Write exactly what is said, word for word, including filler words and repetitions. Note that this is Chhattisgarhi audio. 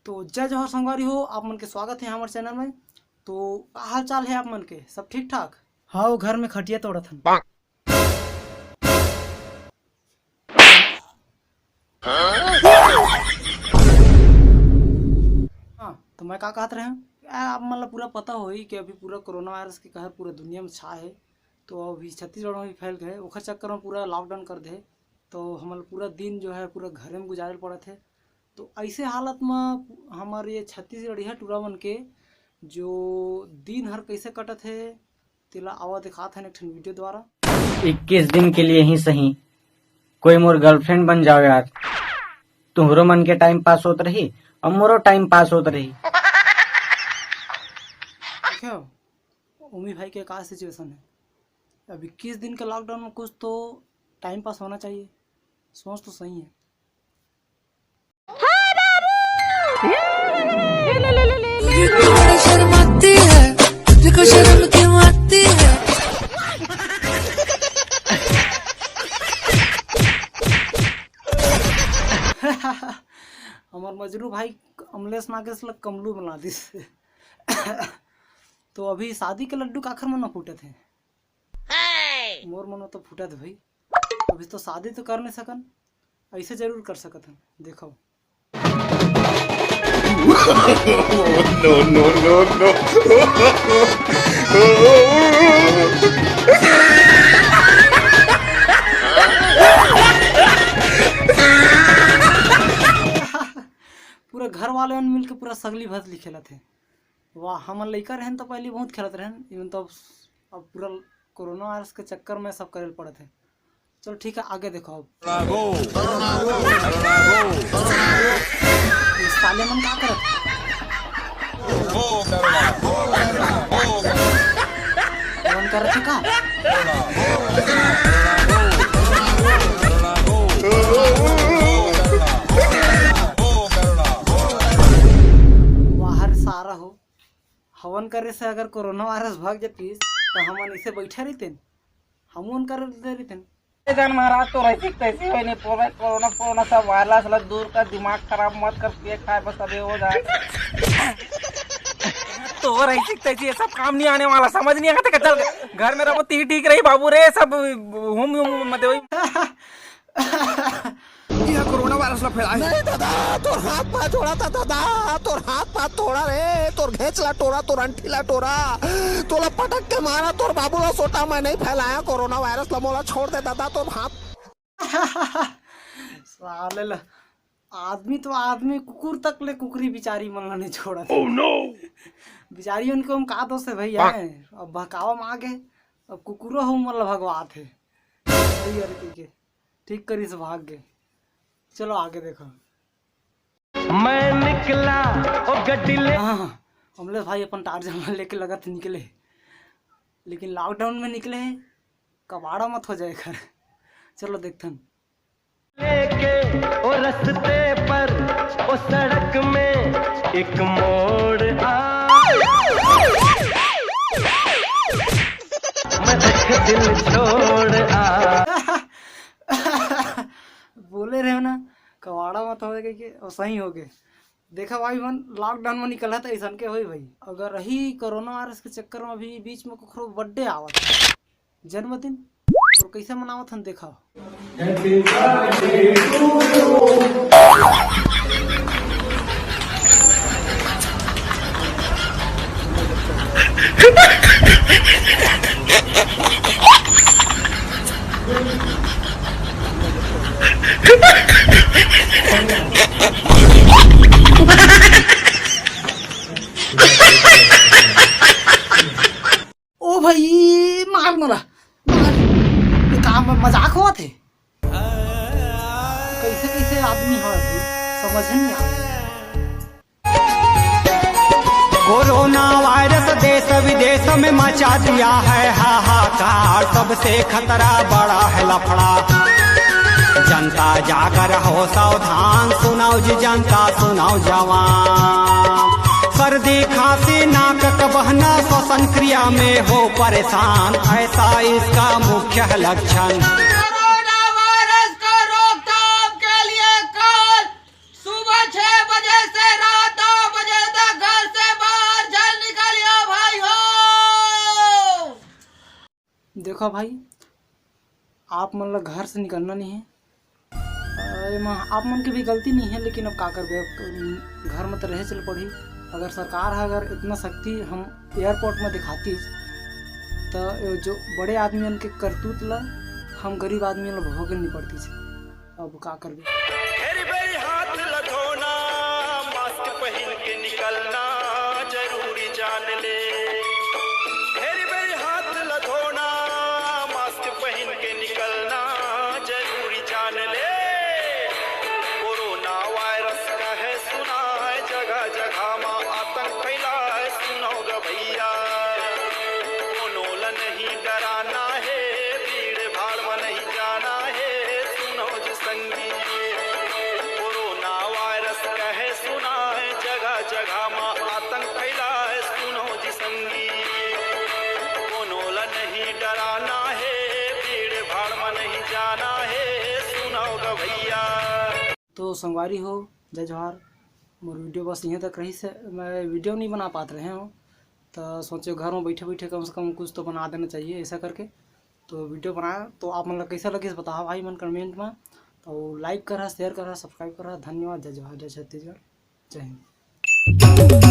तो जय जोहार संगवारी हो, आप मन के स्वागत है हमारे चैनल में। तो का हाल चाल है आप मन के, सब ठीक ठाक? हाँ, वो घर में खटिया तोड़त हन। हाँ, तो मैं का कहत रहे हूँ, आप मन ला पूरा पता होही कि अभी पूरा कोरोना वायरस के कहर पूरा दुनिया में छा है। तो अभी छत्तीसगढ़ में भी फैल गए, ओखर चक्कर में पूरा लॉकडाउन कर दे, तो हमन पूरा दिन जो है पूरा घरे में गुजारे ल पड़त है। तो ऐसे हालत में हमारे ये छत्तीसगढ़िया टूरा मन के जो दिन हर कैसे कटत है, तेला आवा दिखात हन एक ठन वीडियो द्वारा। इक्कीस दिन के लिए ही सही, कोई मोर गर्लफ्रेंड बन जाओ यार, तुम्हरो मन के टाइम पास होत रही और मोरो टाइम पास होत रही। देखो, उमी भाई के का सिचुएशन है, अब इक्कीस दिन के लॉकडाउन में कुछ तो टाइम पास होना चाहिए, सोच तो सही है। तुझे तो बड़ा शर्माती है, तुझे को शर्म क्यों आती है? हमार मजनू भाई अमलेश नागेश ला कमलू बना दिस। तो अभी शादी के लड्डू काखर मन फूटत है? मोर मन तो फूटत है भाई। अभी तो शादी तो कर नहीं सकन, ऐसे जरूर कर सकत हन। देखो। No, no, no, no. पूरा घर वाले मन मिलके पूरा सगली भसली खेलत है। वाह, हमन लइका रहन तो पहले बहुत खेलत रहन, इवन तो अब, अब पूरा कोरोना वायरस के चक्कर में सब करे ल पड़त है। चलो ठीक है, आगे देखो अब। ये साले मन का करत है? फोन करत है का? बाहर सारा हो, हवन करे से अगर कोरोना वायरस भाग जातीस तो हमन इसे बैठे रहितेन, हम उन कर दे रहितेन। ए जान महाराज, तो ऐसी तैसी होय नहीं पोवे। कोरोना, कोरोना सब वायरस ला दूर कर, दिमाग खराब मत कर, पिए खाए बस अबे हो जाए। तो ऐसी तैसी, ये सब काम नहीं आने वाला, समझ नहीं आता। चल घर में रहो, ती ठीक रही बाबू रे, सब हम हम मत होई। यह कोरोना वायरस ला फैलाए। नहीं दादा, तोर हाथ पाँव जोड़ा था दादा, तोर हाथ पाँव तोड़ा रे, तोर घेच ला टोरा, तोर अंठी ला टोरा, तोला पटक के मारा, तोर बाबू ला सोटा। मैं नहीं फैलाया कोरोना वायरस ला, मोला छोड़ दे दादा, तोर हाथ। साले ला, आदमी तो आदमी, कुकुर तक ले कुकरी बिचारी मन ला नहीं छोड़ा। Oh no! बिचारी उनको हम का दोष है भैया? अब बहकावा में आ गए, अब कुकुरो हो मन ला भगवात है। सही है, ठीक है, ठीक करी से भाग गए। चलो आगे देखो। मैं निकला ओ गड्डी ले। हाँ, हाँ, अमलेश भाई अपन टार्जन ला लेके लगत निकले, लेकिन लॉकडाउन में निकले हैं, कबाड़ा मत हो जाए घर। चलो देखथन। लेके ओ रस्ते पर ओ सड़क में एक मोड़ आ, मैं देख दिल छोड़ आ। बोले रहे ना, कबाड़ा मत हो गए कि, और सही हो गए। देखा भाई मन, लॉकडाउन में निकला था ऐसा के होई भाई। अगर रही कोरोना वायरस के चक्कर में अभी बीच में कखरो बर्थडे आवत है, जन्मदिन, तो कैसे मनावत हन देखा। ओ भाई, मार मोला, मार। ये का म-, मजाक होवत हे? कैसे कैसे आदमी हवे भाई, समझ नहीं आवे। कोरोना वायरस देश विदेश में मचा दिया है हाहाकार, सबसे खतरा बड़ा है लफड़ा। जनता जागर हो सावधान, सुनाओ जी जनता सुनाओ जवान। सर्दी खांसी नाक का बहना, श्वसन क्रिया में हो परेशान, ऐसा इसका मुख्य है लक्षण। कोरोना वायरस को रोकथाम के लिए कल सुबह छह बजे से रात भाई, आप मन ला घर से निकलना नहीं है। अ, एमा आप मन के भी गलती नहीं है, लेकिन अब का करबे, अब घर में तो रहे चल पड़ी। अगर सरकार ह अगर इतना सख्ती हम एयरपोर्ट में दिखातीस, तो ये जो बड़े आदमी मन के करतूत ला हम गरीब आदमी ला भोगे नहीं पड़तीस। अब का करबे। घेरी बेरी हाथ ला धोना, मास्क पहिन के निकलना जरूरी जान ले। घेरी बेरी हाथ ला धोना, मास्क पहिन के निकलना जरूरी जान ले। कोरोना वायरस का है सुनाए, जगह जगह मा आतंक फैलाए, सुनव ग भैया। कोनो ला नहीं डराना है, भीड़ भाड़ मा नहीं जाना है, सुनव जी संगी। कोरोना वायरस का है सुनाए, जगह जगह मा आतंक फैलाए, सुनव जी संगी। कोनो ला नहीं डराना है, भीड़ भाड़ मा नहीं जाना है, सुनव ग भैया। तो संगवारी हो, जय जोहार। मोर वीडियो बस इहें तक रहिस हे। मैं वीडियो नहीं बना पात रहे हों, तो सोचेंव घर में बैठे बैठे कम से कम कुछ तो बना देना चाहिए ऐसा करके। तो वीडियो बनाएंव, तो आप मन ला कैसा लगिस बताहा भाई मन कमेंट में। तो लाइक करहा, शेयर करहा, सब्सक्राइब करहा। धन्यवाद। जय जोहार, जय छत्तीसगढ़, जय हिंद।